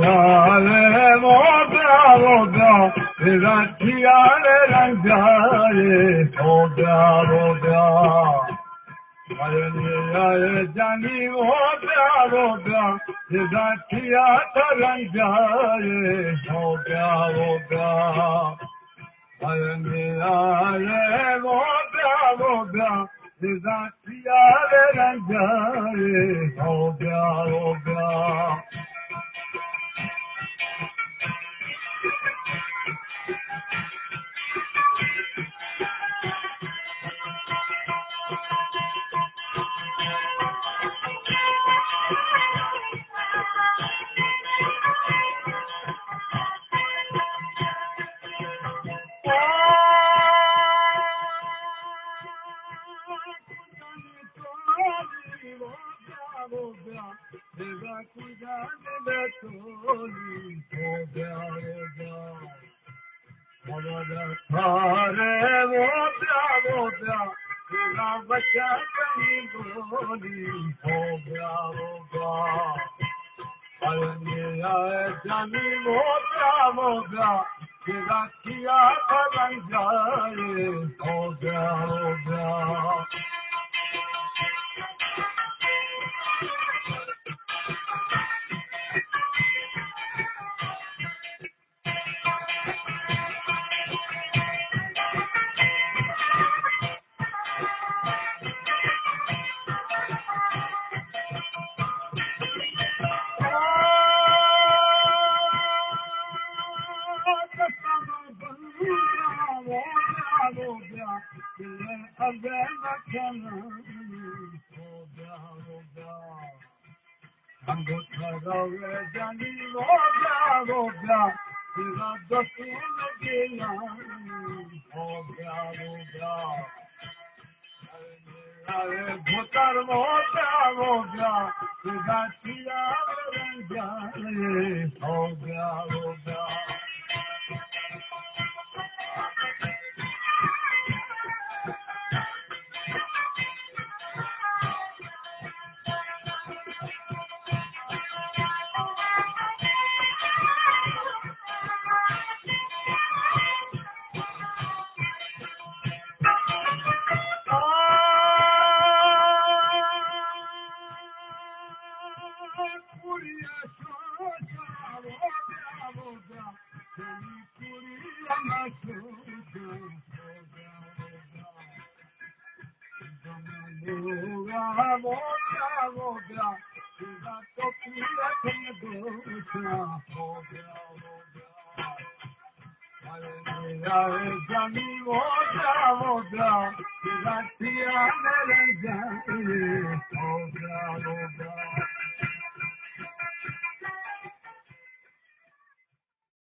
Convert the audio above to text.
یار، وہ بیا، وہ بیا، تیرا کیا رنگ جائے، وہ بیا، وہ بیا۔ اے میرا اے جانی، وہ بیا، وہ بیا، تیرا کیا رنگ جائے، وہ بیا، وہ بیا۔ اے میرا اے، وہ بیا، وہ بیا، تیرا کیا رنگ جائے، وہ بیا، وہ بیا۔ اے میرا اے جانی، وہ بیا، وہ بیا، تیرا کیا رنگ جائے، وہ بیا، وہ بیا۔ انگوٹھا روے جانی، وہ بیا، وہ بیا، تیرا دسون گیلانی، وہ بیا، وہ بیا۔ اے بھوتر، وہ بیا، وہ بیا، تیرا چیا رنگ جائے، وہ بیا، وہ بیا۔